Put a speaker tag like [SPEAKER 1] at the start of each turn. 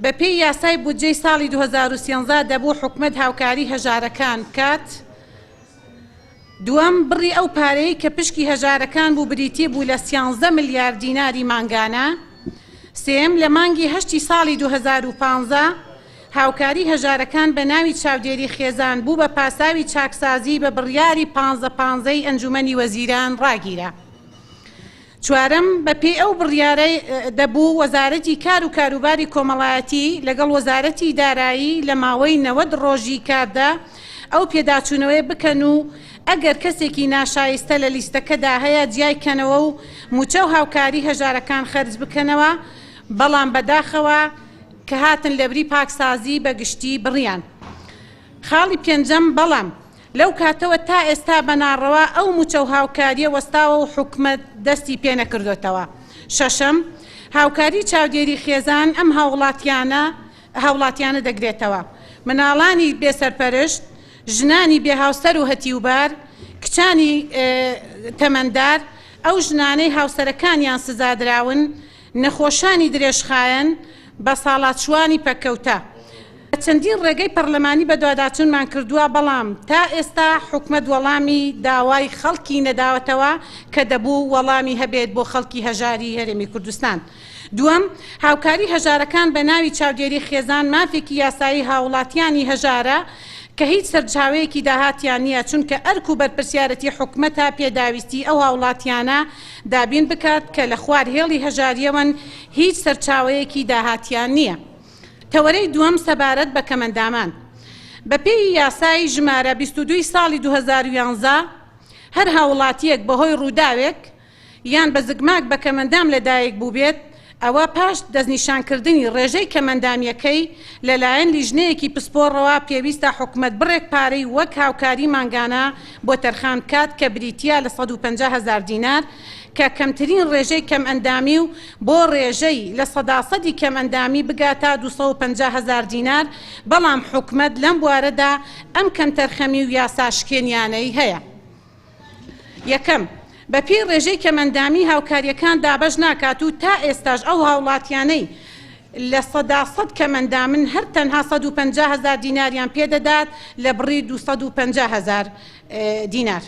[SPEAKER 1] بەپێی یاسای بودجەی ساڵی 2013 دەبوو حکومەت هاوکاری هەژارەکان بکات. دووەم، بڕی ئەو پارەیەی کە پشکی هەژارەکان بوو بریتی بوو لە سیانزدە ملیار دیناری مانگانە. سێیەم، لە مانگی هەشتی ساڵی 2015 هاوکاری هەژارەکان بە ناوی چاودێری خێزان بوو بە پاساوی چاکسازی بە بڕیاری پانزە پانزەی ئەنجومەنی وەزیران ڕاگیرا. چوارەم، بەپێی ئەو بڕیارە دەبوو وەزارەتی کار و کاروباری کۆمەڵایەتی لەگەڵ وەزارەتی دارایی لە ماوەی 90 ڕۆژی کاردا ئەو پێداچوونەوەیە بکەن و ئەگەر کەسێکی ناشایستە لە لیستەکەدا هەیە جیای کەنەوە و مووچە و هاوکاری هەژارەکان خەرج بکەنەوە، بەڵام بەداخەوە کە هاتن لەبری پاکسازی بە گشتی بڕیان. خاڵی پێنجەم، بەڵام لەو کاتەوە تا ئێستا بە ناڕەوا ئەو مووچە و هاوکارییە وەستاوە و حکومەت دەستی پێ نەکردۆتەوە. شەشەم، هاوکاری چاودێری خێزان ئەم هاووڵاتیانە هاوڵاتیانە دەگرێتەوە، مناڵانی بێ سەرپەرشت، ژنانی بێ هاوسەر و هەتیوبار، کچانی تەمەندار، ئەو ژنانەی هاوسەرەکانیان سزادراون، نەخۆشانی درێژخایەن، بەساڵاچووانی پەککەوتە. بە چەندین ڕێگەی پەڕلەمانی بەدواداچوونمان کردووە، بەڵام تا ئێستا حکومەت وەڵامی داوای خەڵکی نەداوەتەوە کە دەبوو وەڵامی هەبێت بۆ خەڵکی هەژاری هەرێمی کوردستان. دووەم، هاوکاری هەژارەکان بە ناوی چاودێری خێزان مافێکی یاسایی هاوڵاتیانی هەژارە کە هیچ سەرچاوەیەکی داهاتیان نییە، چونکە ئەرک و بەرپرسیارەتی حکومەتە پێداویستی ئەو هاوڵاتیانە دابین بکات کە لە خوار هێڵی هەژارییەوەن هیچ سەرچاوەیەکی داهاتیان نییە. تەوەرەی دووەم سەبارەت بە کەمئەندامان. بەپێی یاسای ژمارە 22 ی ساڵی 2011 هەر هاووڵاتییەک بەهۆی ڕووداوێک یان بە زگماک بە کەمئەندام لەدایک بووبێت ئەوە پاش دەستنیشانکردنی ڕێژەی کەمئەندامییەکەی لەلایەن لیژنەیەکی پسپۆڕەوە پێویستە حکومەت بڕێک پارەی وەک هاوکاری مانگانە بۆ تەرخان بکات کە بریتییە لە 150 هەزار دینار کە کەمترین ڕێژەی کەمئەندامی و بۆ ڕێژەی لە سەدا سەدی کەمئەندامی بگاتە 250 هەزار دینار، بەڵام حکومەت لەم بوارەدا ئەم کەمتەرخەمی و یاساشکێنیانەی هەیە. یەکەم، بەپێی ڕێژەی کەمئەندامی هاوکارییەکان دابەش ناکات و تا ئێستاش ئەو هاوڵاتیانەی 100% کەمئەندامن هەر تەنها 150 هەزار دیناریان پێدەدات لە بڕی 250 هەزار دینار.